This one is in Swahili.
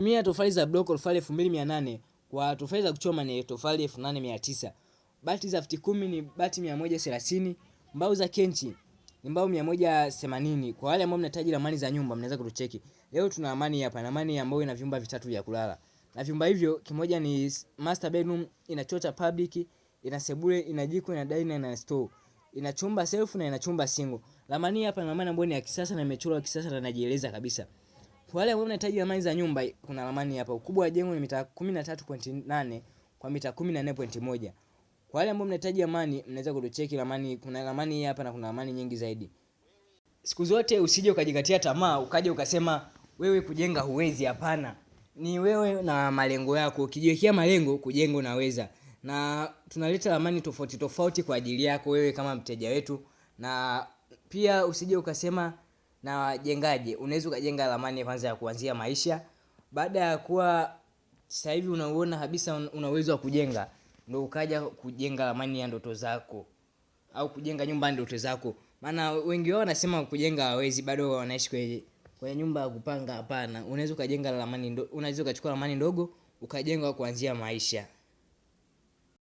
Tumia tofali za block tofali 2800, kwa tofali za kuchoma ni tofali 8900. Bati za futi 10 ni bati 130, mbao za kenchi ni mbao 180. Kwa wale ambao mnahitaji ramani za nyumba mnaweza kutucheki. Leo tuna ramani hapa, ramani ambayo ina vyumba vitatu vya kulala. Na vyumba hivyo kimoja ni master bedroom, ina choo cha public, ina sebule, ina jiko, ina dining na store. Ina chumba self na ina chumba single. Ramani hapa ni ramani ambayo ni ya kisasa na imechorwa kisasa na inajieleza kabisa. Kwa wale ambao mnahitaji ramani za nyumba, kuna ramani hapa. Ukubwa wa jengo ni mita 13.8 kwa mita 14.1. Kwa wale ambao mnahitaji ramani, mnaweza kutucheki ramani. Kuna ramani hii hapa na kuna ramani nyingi zaidi. Siku zote usije ukajikatia tamaa ukaja ukasema wewe kujenga huwezi. Hapana, ni wewe na malengo yako. Ukijiwekea malengo kujenga unaweza, na tunaleta ramani tofauti tofauti kwa ajili yako wewe kama mteja wetu. Na pia usije ukasema na jengaje. Unaweza ukajenga ramani kwanza ya kuanzia maisha. Baada ya kuwa sasa hivi unauona kabisa una uwezo wa kujenga, ndio ukaja kujenga ramani ya ndoto zako au kujenga nyumba ya ndoto zako. Maana wengi wao wanasema kujenga hawawezi, bado wanaishi kwenye nyumba ya kupanga. Hapana, unaweza ukajenga ramani, unaweza ukachukua ramani ndogo ukajenga kuanzia maisha.